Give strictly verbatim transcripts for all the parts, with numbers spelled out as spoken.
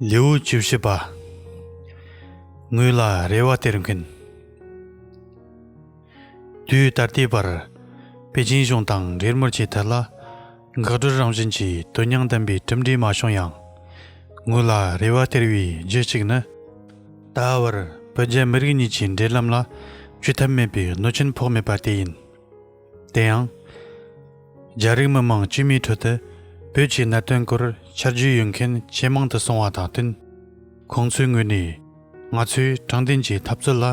ལེའུ་བཅུ་བཞི་པ། ངོས་ལ་རེ་བ་སྟེར་མཁན། དུས་ད་ལྟའི་བར། པེ་ཅིན་གཞུང་དང་འབྲེལ་མོལ་གྱི་ཐད་ལ། འགག་སྒྲོལ་རང་བཞིན་གྱི་དོན་སྙིང་ལྡན་པའི་གྲུབ་འབྲས་མ་བྱུང་ཡང་། ངོས་ལ་རེ་བ་སྟེར་བའི་རྒྱུ་གཅིག་ནི། ད་བར་བོད་རྒྱ་མི་རིགས་གཉིས་ཀྱི་འབྲེལ་ལམ་ལ་བཅོས་ཐབས་མེད་པའི་གནོད་སྐྱོན་ཕོག་མེད་པ་དེ་ཡིན། དེ་ཡང་། རྒྱ་རིགས་མི་མང་དཀྱུས་མའི་ཁྲོད་དུ་བོད་ཀྱི་གནད་དོན་སྐོར་ཆ་རྒྱུས་ཡོད་མཁན་ཇེ་མང་དུ་སོང་བ་དང་བསྟུན། ཁོང་ཚོའི་ངོས་ནས་ང་ཚོའི་དྲང་བདེན་གྱི་འཐབ་རྩོད་ལ་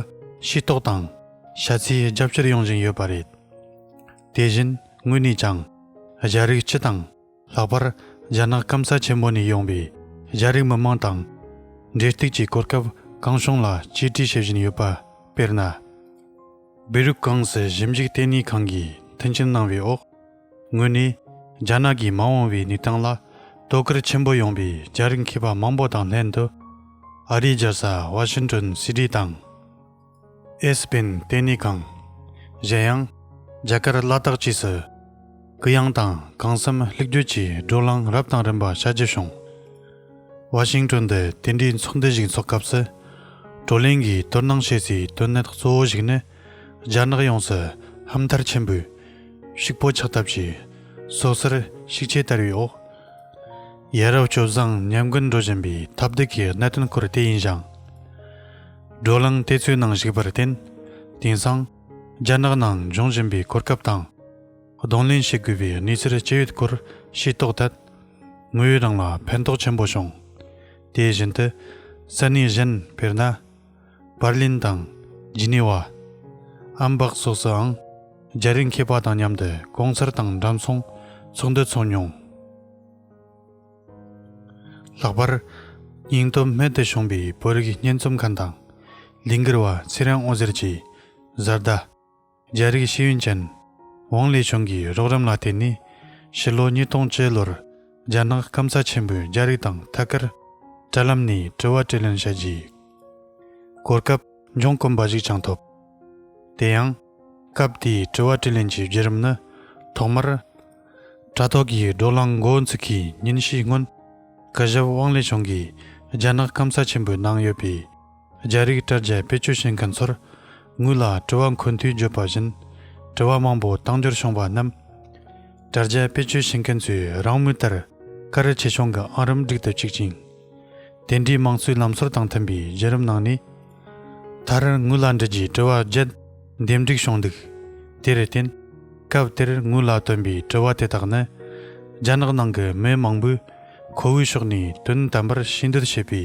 ཤེས་རྟོགས་དང་ཤ་ཚའི་རྒྱབ་སྐྱོར་ཡོང་བཞིན་ཡོད་པ་རེད། དེ་བཞིན་ངོས་ནས་ཀྱང་རྒྱ་རིགས་སྤྱི་དང་། ལྷག་པར་རྒྱ་ནག་སྐམ་ས་ཆེན་པོ་ནས་ཡོང་བའི་རྒྱ་རིགས་མི་མང་དང་། འབྲེལ་གཏུག་གི་གོ་སྐབས་གང་བྱུང་ལ་གཅེས་སྤྲས་བྱེད་བཞིན་ཡོད་པ། དཔེར་ན། བེ་རུག་ཀོང་སི་ཞིབ་འཇུག་ལྟེ་གནས་ཁང་གིས་མཐུན་རྐྱེན་གནང་བའི་འོག་ངོས་ནས་རྒྱ་ནག་གི་མ་འོངས་པའི་གནས་སྟངས་ལ་དོ་ཁུར་ཆེན་པོ་ཡོང་བའི་རྒྱ་རིགས་མཁས་པ་མང་པོ་དང་ལྷན་དུ། ཨ་རིའི་རྒྱལ་ས་ཝ་ཤིང་ཏོན་སི་ཊི་དང་། ཨེ་སི་པེན་ལྟེ་གནས་ཁང་། གཞན་ཡང་། རྒྱ་གར་ལ་དྭགས་བཅས་སུ། གུ་ཡངས་དང་གང་འཚམ་ལྷུག་བརྗོད་ཀྱི་བགྲོ་གླེང་རབ་དང་རིམ་པ་བྱ་རྒྱུ་བྱུང་། ཝ་ཤིང་ཏོན་དུ་དེ་འདྲའི་ཚོགས་འདུ་ཞིག་འཚོགས་སྐབས་སུ། བགྲོ་གླེང་གིས་དོ་སྣང་བྱེད་སའི་དོན་གནད་གཙོ་བོ་ཞིག་ནི། རྒྱ་ནག་ཡོངས་སུ་ཧམ་ཐར་ཆེན་པོས་ཕྱུག་པོ་ཆགས་ཐབས་ཀྱི་སོ་སོར་ཤུགས་ཆེ་དར་བའི་འོག་ཡ་རབས་སྤྱོད་བཟང་ཉམས་རྒུད་འགྲོ་བཞིན་པའི་ཐབས་སྡུག་གི་གནད་དོན་སྐོར་དེ་ཡིན་ཞིང་། བགྲོ་གླེང་དེ་ཚོའི་ནང་ཞུགས་པར་བརྟེན། དེང་སང་། རྒྱ་ནག་ནང་འབྱུང་བཞིན་པའི་གོ་སྐབས་དང་། གདོང་ལེན་བྱེད་དགོས་པའི་གནས་ཚུལ་ཅི་ཡོད་སྐོར་ཤེས་རྟོགས་ཐད། ངོས་རང་ལ་ཕན་ཐོགས་ཆེན་པོ་བྱུང་། དེ་བཞིན་དུ། ས་གནས་གཞན་དཔེར་ན། པར་ལིན་དང་། ཇི་ནི་ཝ། ཨམ་བག་སོགས་སུའང་། རྒྱ་རིགས་མཁས་པ་དང་མཉམ་དུ་གོང་ཚར་དང་འགྲམ་ཚོང་ཚོགས་འདུ་ཚོགས་མྱོང་། ལྷག་པར། སྙིང་སྟོབས་རྨད་དུ་བྱུང་བའི་བོད་རིགས་སྙན་རྩོམ་མཁན་དང་། ལས་འགུལ་བ་ཚེ་རིང་དབང་ཟེར་གྱིས། བཟའ་ཟླ། རྒྱ་རིགས་ཤེས་ཡོན་ཅན། ཝང་ལེ་ཆུང་གིས་རོགས་རམ་ལ་བརྟེན་ནས། ཕྱི་ལོ་ཉིས་སྟོང་བཅུ་ལོར། རྒྱ་ནག་སྐམ་ས་ཆེན་པོའི་རྒྱ་རིགས་དང་ཐད་ཀར། དྲ་ལམ་ནས་དྲི་བ་དྲིས་ལན་བྱ་རྒྱུའི། གོ་སྐབས་འབྱུང་དཀོན་པ་ཞིག་ཀྱང་ཐོབ། དེ་ཡང་། སྐབས་དེའི་དྲི་བ་དྲིས་ལན་གྱི་བརྒྱུད་རིམ་ནི། ཐོག་མར། དྲ་ཐོག་གི་བགྲོ་གླེང་འགོ་འཛུགས་ཀྱི་ཉིན་ཤས་སྔོན། སྐུ་ཞབས་ཝང་ལེ་ཆུང་གིས་རྒྱ་ནག་སྐམ་ས་ཆེན་པོའི་ནང་ཡོད་པའི་རྒྱ་རིགས་དྲ་རྒྱ་བེད་སྤྱོད་བྱེད་མཁན་ཚོར་ངོས་ལ་དྲི་བ་མཁོ་འདུས་བརྗོད་པ་བཞིན། དྲི་བ་མང་པོ་བཏང་འབྱོར་བྱུང་བ་རྣམས། དྲ་རྒྱ་བེད་སྤྱོད་བྱེད་མཁན་ཚོས་རང་མོས་ལྟར་གལ་ཆེ་ཆུང་གི་ཨང་རིམ་སྒྲིག་ཏུ་བཅུག་ཅིང་། དེ་འདྲའི་དམངས་གཙོའི་ལམ་སྲོལ་དང་མཐུན་པའི་བརྒྱུད་རིམ་ནང་ནས། མཐར་ངོས་ལ་འདྲི་རྒྱུའི་དྲི་བ་བརྒྱད་འདེམས་སྒྲིག་བྱུང་འདུག་དེར་བརྟེན། སྐབས་དེར་ངོས་ལ་བཏོན་པའི་དྲི་བ་དེ་དག་ནི། རྒྱ་ནག་ནང་གི་མི་མང་པོས་ཁོ་བོའི་ཕྱོགས་ནས་དོན་དམ་པར་ཤེས་འདོད་བྱེད་པའི་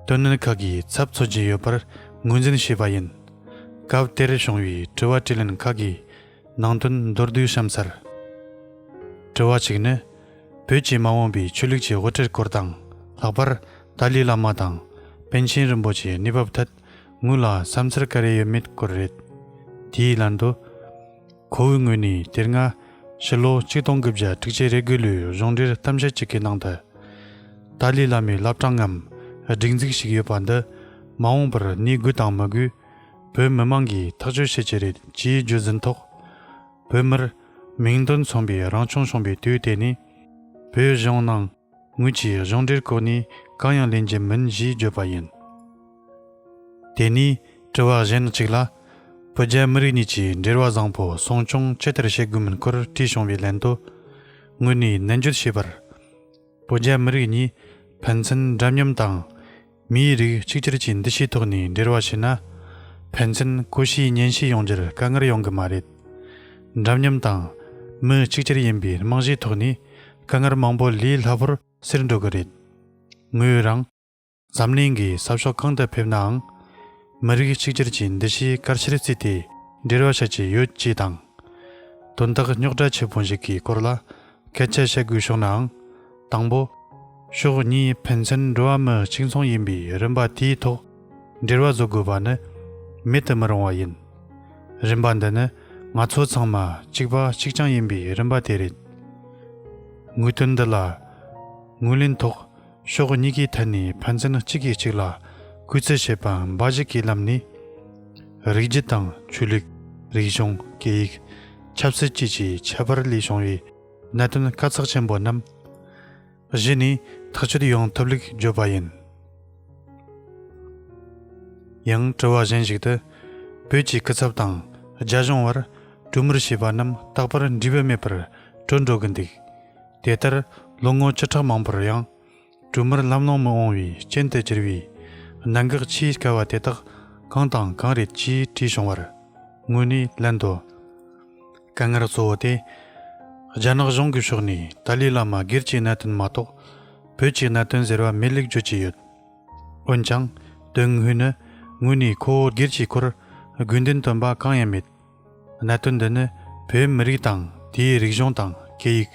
དོན་གནད་ཁག་གི་ཚབ་འཚོལ་གྱི་ཡོད་པར་ངོས་འཛིན་བྱས་པ་ཡིན། སྐབས་དེར་བྱུང་བའི་དྲི་བ་དྲིས་ལན་ཁག་གི་ནང་དོན་མདོར་བསྡུས་གཤམ་གསལ། དྲི་བ་གཅིག་ནི། བོད་ཀྱི་མ་འོངས་པའི་ཆོས་ལུགས་ཀྱི་དབུ་ཁྲིད་སྐོར་དང་། ལྷག་པར་ཏཱ་ལའི་བླ་མ་དང་པཎ་ཆེན་རིན་པོ་ཆེའི་གནས་བབ་ཐད་ངོས་ལ་བསམ་ཚུལ་ག་རེ་ཡོད་མེད་སྐོར་རེད། དེའི་ལན་དུ། ཁོ་བོའི་ངོས་ནས་དེ་སྔ་ཕྱི་ལོ་ཆིག་སྟོང་དགུ་བརྒྱ་དྲུག་ཅུ་རེ་དགུ་ལོའི་གཞུང་འབྲེལ་གཏམ་བཤད་ཅིག་གི་ནང་དུ། ཏཱ་ལའི་བླ་མའི་བླ་བྲང་ངམ་སྒྲིག་འཛུགས་ཤིག་ཡོད་པ་འདི་མ་འོངས་པར་གནས་དགོས་དང་མི་དགོས་བོད་མི་མང་གིས་ཐག་གཅོད་བྱེད་ཀྱི་རེད་ཅེས་བརྗོད་ཟིན་ཐོག་བོད་མིར་མིང་དོན་མཚུངས་པའི་རང་སྐྱོང་བྱུང་བའི་དུས་དེ་ནས་བོད་གཞུང་ནང་ངོས་ཀྱིས་གཞུང་འབྲེལ་གོ་གནས་གང་ཡང་ལེན་རྒྱུ་མིན་ཞེས་བརྗོད་པ་ཡིན། དེ་ནས་དྲི་བ་གཞན་གཅིག་ལ། བོད་རྒྱ་མི་རིགས་གཉིས་ཀྱི་འབྲེལ་བ་བཟང་པོ་སྲུང་སྐྱོང་ཇི་ལྟར་བྱེད་དགོས་མིན་སྐོར་དྲིས་བྱུང་བའི་ལན་དུ། ངོས་ནས་ནན་བརྗོད་བྱས་པར། བོད་རྒྱ་མི་རིགས་གཉིས་ཕན་ཚུན་འདྲ་མཉམ་དང་། མིའི་རིགས་གཅིག་གྱུར་གྱི་འདུ་ཤེས་ཐོག་ནས་འབྲེལ་བ་བྱས་ན། ཕན་ཚུན་གོ་ཤེས་ཉན་ཤེས་ཡོང་རྒྱུར་དཀའ་ངལ་ཡོང་གི་མ་རེད། འདྲ་མཉམ་དང་། མི་གཅིག་གྱུར་ཡིན་པའི་རྨང་གཞིའི་ཐོག་ནས་དཀའ་ངལ་མང་པོ་ལས་སླ་པོར་སེལ་འགྲོ་གི་རེད། ངོས་རང་། འཛམ་གླིང་གི་ས་ཕྱོགས་གང་དུ་ཕེབས་ནའང་། མི་རིགས་གཅིག་གྱུར་གྱི་འདུ་ཤེས་གལ་ཆེར་བརྩིས་ཏེ་འབྲེལ་བ་བྱ་རྒྱུ་ཡོད་ཅེས་དང་། དོན་དག་རྙོག་དྲ་ཆེ་ཕོ་ཞིག་གི་སྐོར་ལ་སྐད་ཆ་བཤད་དགོས་བྱུང་ནའང་། དང་པོ། ཕྱོགས་གཉིས་ཕན་ཚུན་འགྲོ་བ་མི་གཅིག་མཚུངས་ཡིན་པའི་རིམ་པ་དེའི་ཐོག་འབྲེལ་བ་བཟོ་དགོས་པ་ནི་མེད་དུ་མི་རུང་བ་ཡིན། རིམ་པ་འདི་ནི་ང་ཚོ་ཚང་མ་གཅིག་པ་གཅིག་རྐྱང་ཡིན་པའི་རིམ་པ་དེ་རེད། ངོས་དོན་འདི་ལ་ངོས་ལེན་ཐོག་ཕྱོགས་གཉིས་ཀའི་ཐད་ནས་ཕན་ཚུན་གཅིག་གིས་གཅིག་ལ་གུས་བརྩི་བྱེད་པ་འབའ་ཞིག་གི་ལམ་ནས། རིགས་རྒྱུད་དང་ཆོས་ལུགས། རིག་གཞུང་། སྐད་ཡིག། ཆབ་སྲིད་བཅས་ཀྱི་ཁྱད་པར་ལས་བྱུང་བའི་གནད་དོན་དཀའ་ཚེགས་ཆེན་པོ་རྣམས། གཞི་ནས་ཐག་གཅོད་ཡོང་ཐབས་ལུགས་བརྗོད་པ་ཡིན། ཡང་དྲི་བ་གཞན་ཞིག་ཏུ། བོད་ཀྱི་སྐུ་ཚབ་དང་རྒྱ་གཞུང་བར་གྲོས་མོལ་བྱས་པ་རྣམས་རྟག་པར་འབྲས་བུ་མེད་པར་གྲོལ་འགྲོ་གི་འདུག་དེ་ལྟར་ལོ་ངོ་བཅུ་ཕྲག་མང་པོར་ཡང་གྲོས་མོལ་ལམ་ལྷོང་མི་འོང་བའི་རྐྱེན་དུ་གྱུར་བའི་གནད་འགག་ཆེས་དཀའ་བ་དེ་དག་གང་དང་གང་རེད་ཅེས་དྲིས་བྱུང་བར། ངོས་ནས་ལན་དུ། དཀའ་ངལ་གཙོ་བོ་དེ། རྒྱ་ནག་གཞུང་གི་ཕྱོགས་ནས་ཏཱ་ལའི་བླ་མ་སྒེར་གྱི་གནད་དོན་མ་གཏོགས། བོད་ཀྱི་གནད་དོན་ཟེར་བ་མེད་ལུགས་བརྗོད་ཀྱི་ཡོད། འོན་ཀྱང་། དོན་དངོས་ནི། ངོས་ནས་ཁོ་བོ་སྒེར་གྱི་སྐོར་དགོས་འདུན་བཏོན་པ་གང་ཡང་མེད། གནད་དོན་འདི་ནི་བོད་མི་རིགས་དང་དེའི་རིག་གཞུང་དང་སྐད་ཡིག་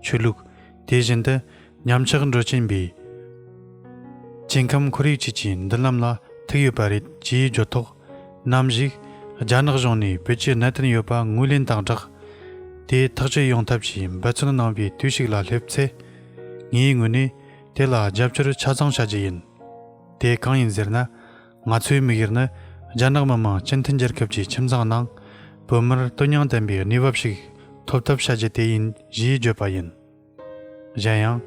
ཆོས་ལུགས། དེ་བཞིན་དུ་ཉམས་ཆག་འགྲོ་བཞིན་པའི་སྐྱེ་ཁམས་ཁོར་ཡུག་བཅས་ཀྱི་མདུན་ལམ་ལ་ཐུག་ཡོད་པ་རེད་ཅེས་བརྗོད་ཐོག་ནམ་ཞིག་རྒྱ་ནག་གཞུང་ནས་བོད་ཀྱི་གནད་དོན་ཡོད་པ་ངོས་ལེན་དང་སྦྲགས། དེ་ཐག་གཅོད་ཡོང་ཐབས་ཀྱི་འབད་བརྩོན་གནང་བའི་དུས་ཤིག་ལ་སླེབས་ཚེ། ངའི་ངོས་ནས་དེ་ལ་རྒྱབ་སྐྱོར་ཆ་ཚང་བྱ་རྒྱུ་ཡིན། དེ་གང་ཡིན་ཟེར་ན། ང་ཚོའི་དམིགས་ཡུལ་ནི་རྒྱ་ནག་མི་དམངས་སྤྱི་མཐུན་རྒྱལ་ཁབ་ཀྱི་ཁྱིམ་ཚང་ནང་བོད་མིར་དོན་སྙིང་ལྡན་པའི་གནས་བབ་ཞིག་ཐོབ་ཐབས་བྱ་རྒྱུ་དེ་ཡིན་ཞེས་བརྗོད་པ་ཡིན། གཞན་ཡང་།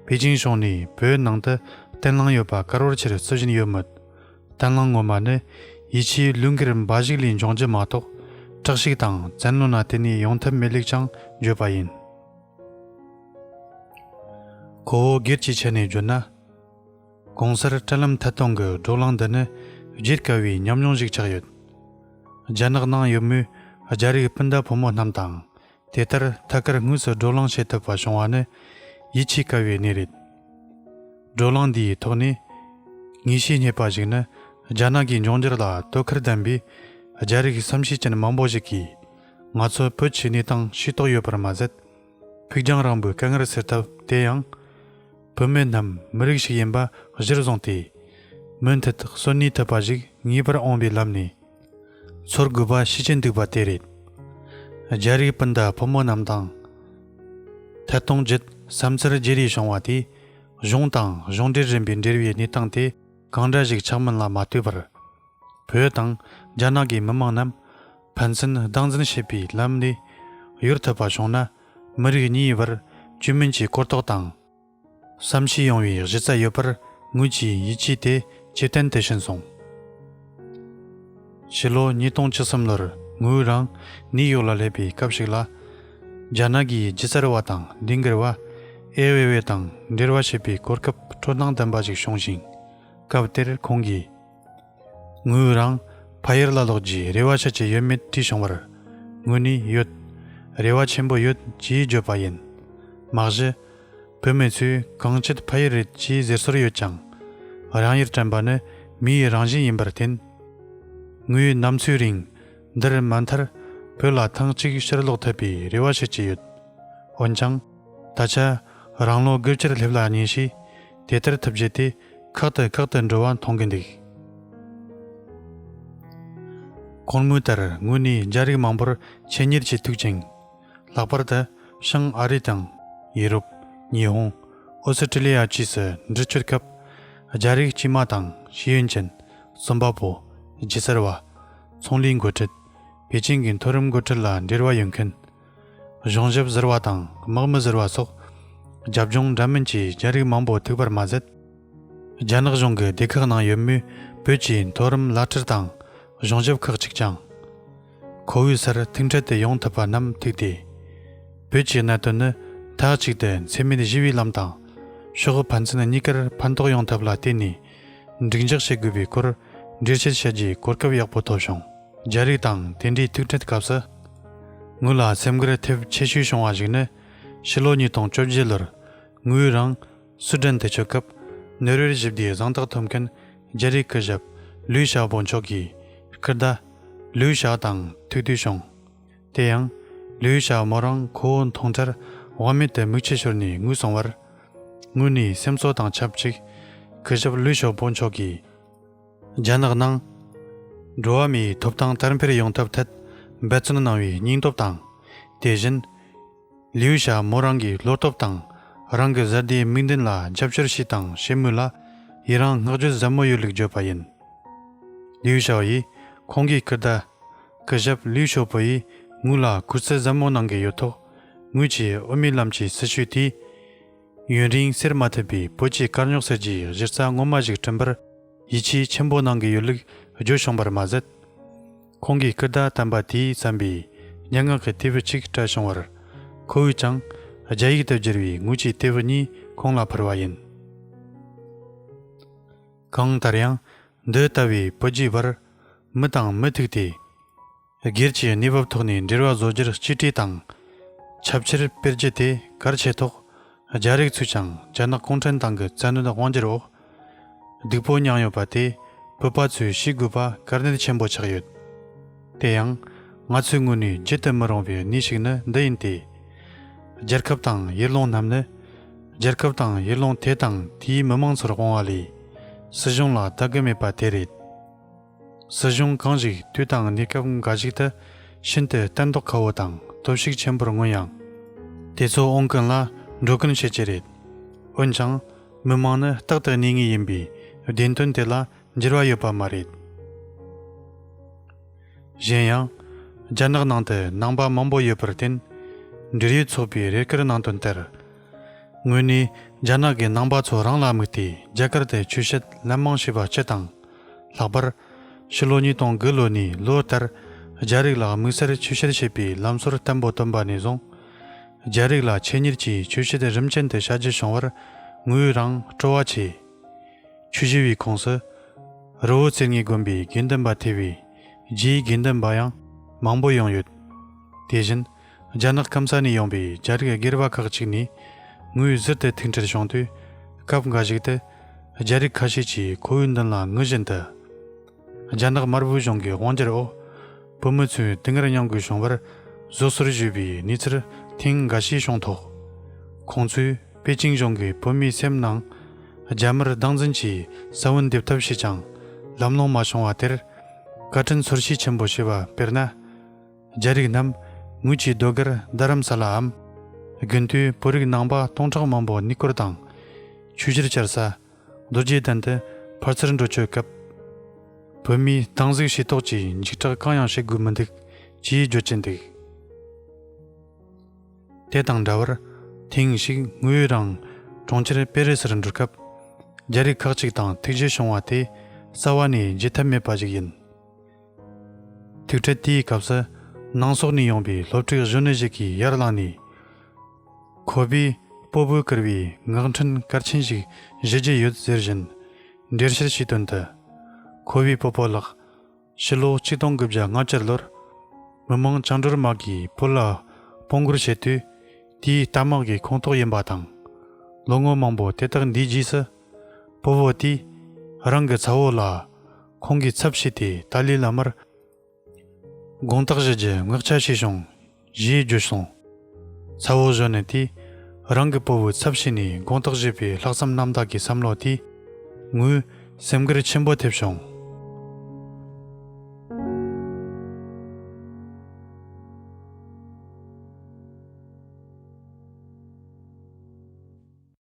པེ་ཅིང་གཞུང་ནས་བོད་ནང་དུ་བརྟན་ལྷིང་ཡོད་པ་ག་རེ་བྱས་རྩོད་བཞིན་ཡོད་མོད། བརྟན་ལྷིང་ངོ་མ་ནི་ཡིད་ཆེས་ལུས་འགུལ་འབའ་ཞིག་ལས་འབྱུང་རྒྱུ་མ་གཏོགས། དྲག་ཤུགས་དང་བཙན་གནོན་ལ་བརྟེན་ནས་ཡོང་ཐབས་མེད་ལུགས་ཀྱང་བརྗོད་པ་ཡིན། ཁོ་བོ་སྒེར་གྱི་ཆ་ནས་བརྗོད་ན། གོང་གསལ་དྲ་ལམ་ཐད་གཏོང་གི་བགྲོ་གླེང་འདི་ནི་བརྗེད་དཀའ་བའི་ཉམས་མྱོང་ཞིག་ཆགས་ཡོད། རྒྱ་ནག་ནང་ཡོད་མུས་རྒྱ་རིགས་སྤུན་ཟླ་ཕོ་མོ་རྣམས་དང་། དེ་ལྟར་ཐད་ཀར་དངོས་སུ་བགྲོ་གླེང་བྱེད་ཐུབ་པ་བྱུང་བ་ནི་ཡིད་ཆེས་དཀའ་བའི་གནས་རེད། བགྲོ་གླེང་འདིའི་ཐོག་ནས་ངེས་ཤེས་རྙེད་པ་ཞིག་ནི། རྒྱ་ནག་གི་འབྱུང་འགྱུར་ལ་དོ་ཁུར་ལྡན་པའི་རྒྱ་རིགས་བསམ་ཤེས་ཅན་མང་པོ་ཞིག་གིས། ང་ཚོ་བོད་ཀྱི་གནས་སྟངས་ཤེས་རྟོགས་ཡོད་པར་མ་ཟད། ཕུགས་རྒྱང་རིང་པོའི་དཀའ་ངལ་སེལ་ཐབས་དེ་ཡང་། བུད་མེད་རྣམས་མི་རིགས་ཤིག་ཡིན་པ་གཞིར་བཟུང་སྟེ། མུ་མཐུད་གསོན་གནས་ཐུབ་པ་ཞིག་ངེས་པར་འོང་བའི་ལམ་ནས། འཚོལ་དགོས་པ་ཤེས་ཀྱིན་འདུག་པ་དེ་རེད། རྒྱ་རིགས་སྤུན་ཟླ་ཕོ་མོ་རྣམས་དང་། ཐད་གཏོང་བརྒྱུད་བསམ་ཚུལ་བརྗེ་རེས་བྱུང་བ་དེས། གཞུང་དང་གཞུང་འབྲེལ་རིམ་པའི་འབྲེལ་བའི་གནས་སྟངས་དེ་གང་འདྲ་ཞིག་ཆགས་མིན་ལ་མ་ལྟོས་པར། བོད་དང་རྒྱ་ནག་གི་མི་དམངས་རྣམས་ཕན་ཚུན་སྟངས་འཛིན་བྱེད་པའི་ལམ་ལས་ཡོལ་ཐུབ་པ་བྱུང་ན། མི་རིགས་གཉིས་བར་བཅོས་མིན་གྱི་གོ་རྟོགས་དང་། བསམ་ཤེས་ཡོང་བའི་གཞི་རྩ་ཡོད་པར་ངོས་ཀྱི་ཡིད་ཆེས་དེ་ཇེ་བརྟན་དུ་ཕྱིན་སོང་། ཕྱི་ལོ་ཉིས་སྟོང་བཅུ་གསུམ་ལོར་ངོས་རང་ནིའུ་ཡོག་ལ་སླེབས་པའི་སྐབས་ཤིག་ལ། རྒྱ་ནག་གི་སྒྱུ་རྩལ་བ་དང་ལས་འགུལ་བ་ཨེ་ཝེ་ཝེ་དང་འབྲེལ་བ་བྱེད་པའི་གོ་སྐབས་སྤྲོ་སྣང་ལྡན་པ་ཞིག་བྱུང་ཞིང་། སྐབས་དེར་ཁོང་གིས། ངོས་རང་ཕ་ཡུལ་ལ་ལོག་རྒྱུའི་རེ་བ་བྱེད་ཀྱི་ཡོད་མེད་དྲིས་བྱུང་བར། ངོས་ནས་ཡོད། རེ་བ་ཆེན་པོ་ཡོད་ཅེས་བརྗོད་པ་ཡིན། མ་གཞི། བུད་མེད་ཚོས་གང་བྱེད་ཕ་ཡུལ་རེད་ཅེས་ཟེར་སྲོལ་ཡོད་ཀྱང་། རང་ཡུལ་དྲན་པ་ནི་མིའི་རང་བཞིན་ཡིན་པར་བརྟེན། ངོས་ནམ་འཚོའི་རིང་འདིར་མ་མཐར་བོད་ལ་ཐེངས་གཅིག་ཕྱིར་ལོག་ཐུབ་པའི་རེ་བ་བྱེད་ཀྱི་ཡོད། འོན་ཀྱང་། ད་ཆ་རང་ལོ་དགུ་བཅུར་སླེབས་ལ་ཉེ་ཞིང་། དེ་ལྟར་ཐུབ་རྒྱུ་དེ་ཁག་ཏུ་ཁག་ཏུ་འགྲོ་བ་མཐོང་གི་འདུག་གོང་སྨོས་ལྟར་ངོས་ནས་རྒྱ་རིགས་མང་པོར་ཆེད་གཉེར་བྱེད་ཐུབ་ཅིང་། ལྷག་པར་དུ་བྱང་ཨ་རི་དང་ཡུ་རོབ། ཉི་ཧོང་། ཨོ་སི་ཀྲི་ལི་ཡ་བཅས་སུ་འགྲུལ་སྐྱོད་སྐབས། རྒྱ་རིགས་སྐྱེས་མ་དང་ཤེས་ཡོན་ཅན། རྩོམ་པ་པོ། སྒྱུ་རྩལ་བ། ཚོང་ལས་འགོ་ཁྲིད། པེ་ཅིང་གི་མཐོ་རིམ་འགོ་ཁྲིད་ལ་འབྲེལ་བ་ཡོད་མཁན། གཞུང་ཞབས་ཟུར་པ་དང་དམག་མི་ཟུར་པ་སོགས། རྒྱབ་ལྗོངས་འདྲ་མིན་གྱི་རྒྱ་རིགས་མང་པོ་ཐུག་པར་མ་ཟད། རྒྱ་ནག་གཞུང་གི་སྡེ་ཁག་ནང་ཡོད་མུས་བོད་ཀྱི་མཐོ་རིམ་བླ་སྤྲུལ་དང་གཞུང་ཞབས་ཁག་ཅིག་ཀྱང་། ཁོ་བོའི་སར་ཐུག་འཕྲད་དུ་ཡོང་ཐུབ་པ་རྣམས་ཐུག་སྟེ། བོད་ཀྱི་གནད་དོན་ནི་མཐའ་གཅིག་ཏུ་འཚེ་མེད་ཞི་བའི་ལམ་དང་། ཕྱོགས་ཕན་ཚུན་གཉིས་ཀར་ཕན་ཐོགས་ཡོང་ཐབས་ལ་བརྟེན་ནས། འགྲིག་འཇགས་བྱེད་དགོས་པའི་སྐོར་འགྲེལ་བཤད་བྱ་རྒྱུའི་གོ་སྐབས་ཡག་པོ་ཐོབ་བྱུང་། རྒྱ་རིགས་དང་དེ་འདྲའི་ཐུག་འཕྲད་སྐབས་སུ། ངོས་ལ་སེམས་འགུལ་ཐེབས་ཆེ་ཤོས་བྱུང་བ་ཞིག་ནི། ཕྱི་ལོ་ཉིས་སྟོང་བཅོ་བརྒྱད་ལོར། ངོས་རང་སུའུ་ཏན་དུ་ཆོག་སྐབས། ནོར་ཝེར་ཞི་བདེའི་གཟེངས་རྟགས་ཐོབ་མཁན་རྒྱ་རིགས་སྐུ་ཞབས་ལུའུ་ཞའོ་པོ་མཆོག་གི་སྐུ་ཟླ་ལུའུ་ཞའོ་དང་ཐུག་དུས་བྱུང་། དེ་ཡང་། ལུའུ་ཞའོ་མོ་རང་ཁོ་བོ་མཐོང་འཕྲལ་དབང་མེད་དུ་མིག་ཆུ་ཤོར་ནས་ངུས་སོང་བར། ངོས་ནས་སེམས་གསོ་དང་ཆབས་ཅིག་སྐུ་ཞབས་ལུའུ་ཞའོ་པོ་མཆོག་གིས། རྒྱ་ནག་ནང་། འགྲོ་བ་མིའི་ཐོབ་ཐང་དར་འཕེལ་ཡོང་ཐབས་ཐད་འབད་བརྩོན་གནང་བའི་སྙིང་སྟོབས་དང་། དེ་བཞིན། ལིའུ་ཞའོ་མོ་རང་གི་བློ་སྟོབས་དང་། རང་གི་བཟའ་ཟླའི་དམིགས་འདུན་ལ་རྒྱབ་སྐྱོར་བྱས་དང་བྱེད་མུས་ལ། ཡི་རང་བསྔགས་བརྗོད་ཟབ་མོ་ཡོད་ལུགས་བརྗོད་པ་ཡིན། ལིའུ་ཞའོ་ཡིས་ཁོང་གི་སྐུ་ཟླ། སྐུ་ཞབས་ལིའུ་ཞའོ་པོ་ཡིས་ངོས་ལ་གུས་བརྩི་ཟབ་མོ་གནང་གི་ཡོད་ཐོག་ངོས་ཀྱིས་དབུ་མའི་ལམ་གྱི་སྲི་ཞུ་དེས། ཡུན་རིང་སེལ་མ་ཐུབ་པའི་བོད་ཀྱི་དཀའ་རྙོག་སེལ་རྒྱུའི་གཞི་རྩ་ངོ་མ་ཞིག་བསྐྲུན་པར་ཡིད་ཆེས་ཆེན་པོ་གནང་གི་ཡོད་ལུགས་བརྗོད་བྱུང་བར་མ་ཟད། ཁོང་གིས་སྐུ་ཟླ་དམ་པ་དེའི་བསམ་པའི་སྙན་ངག་གི་དེབ་གཅིག་སྤྲད་བྱུང་བར། ཁོ་བོས་ཀྱང་རྒྱ་ཡིག་ཏུ་བསྒྱུར་བའི་དངོས་ཀྱི་དེབ་གཉིས་ཁོང་ལ་ཕུལ་བ་ཡིན། གང་ལྟར་ཡང་འདི་ལྟ་བུའི་བོད་རྒྱའི་བར་མི་དང་མི་ཐུག་སྟེ། སྒེར་གྱི་གནས་བབ་ཐོག་ནས་འབྲེལ་བ་བཟོ་རྒྱུར་གཅེས་སྤྲས་དང་། ཁྱབ་ཆེར་སྤེལ་རྒྱུ་དེ་གལ་ཆེ་ཐོག་རྒྱ་རིགས་ཚོས་ཀྱང་རྒྱ་ནག་གུང་ཁྲན་ཏང་གི་བཙན་གནོན་དབང་སྒྱུར་འོག་སྡུག་པོ་མྱངས་ཡོད་པ་དེ་བོད་པ་ཚོས་ཤེས་དགོས་པ་གལ་གནད་ཆེན་པོ་ཆགས་ཡོད། དེ་ཡང་ང་ཚོའི་ངོས་ནས་བརྗེད་དུ་མི་རུང་བའི་གནས་ཤིག་ནི་འདི་ཡིན་ཏེ། རྒྱལ་ཁབ་དང་ཡུལ་ལུང་རྣམས་ནི། རྒྱལ་ཁབ་དང་ཡུལ་ལུང་དེ་དང་དེའི་མི་མང་ཚོར་དབང་བ་ལས། སྲིད་གཞུང་ལ་དད་གུས་མེད་པ་དེ་རེད། སྲིད་གཞུང་གང་ཞིག་དུས་དང་གནས་སྐབས་འགའ་ཞིག་ཏུ་ཤིན་ཏུ་གཏན་ཐོག་ཁ་བོ་དང་སྟོབས་ཤུགས་ཆེན་པོར་མངོན་ཡང་། དེ་ཚོ་དབང་ཀུན་ལ་འགྲོ་ཀུན་བྱེད་ཀྱི་རེད། འོན་ཀྱང་མི་མང་ནི་རྟག་ཏུ་གནས་ངེས་ཡིན་པའི་བདེན་དོན་དེ་ལ་འགྱུར་བ་ཡོད་པ་མ་རེད། གཞན་ཡང་། རྒྱ་ནག་ནང་དུ་ནང་པ་མང་པོ་ཡོད་པར་བརྟེན། འབྲེལ་ཡོད་ཚོགས་པའི་རེ་སྐུལ་གནང་དོན་ལྟར། ངོས་ནས་རྒྱ་ནག་གི་ནང་པ་ཚོ་རང་ལ་དམིགས་ཏེ་རྒྱ་གར་དུ་ཆོས་བཤད་ལན་མང་བྱས་པ་སྤྱི་དང་། ལྷག་པར་ཕྱི་ལོ་ཉིས་སྟོང་དགུ་ལོ་ནས་ལོ་ལྟར་རྒྱ་རིགས་ལ་དམིགས་བསལ་ཆོས་བཤད་བྱེད་པའི་ལམ་སྲོལ་བརྟན་པོ་བཏོན་པ་ནས་བཟུང་། རྒྱ་རིགས་ལ་ཆེད་གཉེར་གྱིས་ཆོས་བཤད་རིམ་ཅན་དུ་བྱ་རྒྱུ་བྱུང་བར་ངོས་རང་སྤྲོ་བ་ཆེ། ཆོས་ཞུ་བའི་ཁོངས་སུ། རི་བོ་རྩེ་ལྔའི་དགོན་པའི་དགེ་འདུན་པ་ཐེ་བའི་རྗེའི་དགེ་འདུན་པ་ཡང་མང་པོ་ཡོང་ཡོད། དེ་བཞིན་རྒྱ་ནག་སྐམ་ས་ནས་ཡོང་པའི་རྒྱ་རིགས་སྒེར་པ་ཁག་ཅིག་ནས་ངོས་ཟུར་དུ་ཐུག་འཕྲད་བྱུང་དུས། སྐབས་འགའ་ཞིག་ཏུ་རྒྱ་རིགས་ཁ་ཤས་ཀྱིས་ཁོ་བོའི་མདུན་ལ་ངུ་བཞིན་དུ། རྒྱ་ནག་དམར་པོའི་གཞུང་གི་དབང་སྒྱུར་འོག་བོད་མི་ཚོས་སྡུག་བསྔལ་མྱོང་དགོས་བྱུང་བར་བཟོད་གསོལ་ཞུས་པའི་གནས་ཚུལ་ཐེངས་འགའ་ཤས་བྱུང་ཐོག་ཁོང་ཚོས་པེ་ཅིང་གཞུང་གིས་བོད་མིའི་སེམས་ནང་རྒྱ་དམར་སྟངས་འཛིན་གྱིས་ས་བོན་འདེབས་ཐབས་བྱས་ཀྱང་ལམ་ལྷོང་མ་བྱུང་བ་དེར་བཀའ་དྲིན་ཚོར་ཤེས་ཆེན་པོ་བྱས་པ། དཔེར་ན། རྒྱ་རིགས་རྣམས་ངོས་ཀྱི་ཟློས་གར་རྡ་རམ་ས་ལའམ། དགུན་དུས་བོད་རིགས་ནང་པ་སྟོང་ཕྲག་མང་པོ་གནས་སྐོར་དང་། ཆོས་ཕྱིར་བཅར་ས། རྡོ་རྗེ་གདན་དུ་ཕར་ཚུར་འགྲོ་སྤྱོད་སྐབས། བོད་མིའི་སྟངས་གཟིགས་ཤེས་རྟོགས་ཀྱིས་འཇིགས་སྐྲག་གང་ཡང་བྱེད་དགོས་མི་འདུག་ཅེས་བརྗོད་ཀྱིན་འདུག་དེ་དང་འདྲ་བར། ཐེངས་ཤིག་ངོས་རང་གྲོང་ཁྱེར་པེ་རི་སིར་འགྲོ་སྐབས། རྒྱ་རིགས་ཁག་ཅིག་དང་ཐུག་རྒྱུ་བྱུང་བ་དེ་རྩ་བ་ནས་བརྗེད་ཐབས་མེད་པ་ཞིག་ཡིན། ཐུག་འཕྲད་དེའི་སྐབས་སུ། ནང་སོག་ནས་ཡོང་པའི་སློབ་ཕྲུག་གཞོན་ནུ་ཞིག་གིས་ཡར་ལངས་ནས། ཁོ་པས་སྤོ་བོས་བསྐུར་བའི་ངག་འཕྲིན་གལ་ཆེན་ཞིག་ཞུ་རྒྱུ་ཡོད་ཟེར་བཞིན། འགྲེལ་བཤད་བྱས་དོན་དུ། ཁོ་པའི་སྤོ་བོ་ལགས། ཕྱི་ལོ་ཆིག་སྟོང་དགུ་བརྒྱ་ལྔ་བཅུ་ལོར། མི་དམངས་བཅིངས་འགྲོལ་དམག་གིས་བོད་ལ་སྤོ་འགུལ་བྱེད་དུས། དེའི་རྟ་དམག་གི་ཁོངས་གཏོགས་ཡིན་པ་དང་། ལོ་ངོ་མང་པོ་དེ་དག་འདས་རྗེས་སུ། སྤོ་བོ་དེས་རང་གི་ཚ་བོ་ལ་ཁོང་གི་ཚབ་བྱས་ཏེ་ཏཱ་ལའི་བླ་མར་དགོངས་དག་ཞུ་རྒྱུ་མངགས་ཆ་བྱས་བྱུང་ཞེས་བརྗོད་སོང་། ཚ་བོ་གཞོན་ནུ་དེས་རང་གི་སྤོ་བོའི་ཚབ་བྱས་ནས་དགོངས་དག་ཞུས་པའི་ལྷག་བསམ་རྣམ་དག་གི་བསམ་བློ་དེས་ངོས་སེམས་འགུལ་ཆེན་པོ་ཐེབས་བྱུང་།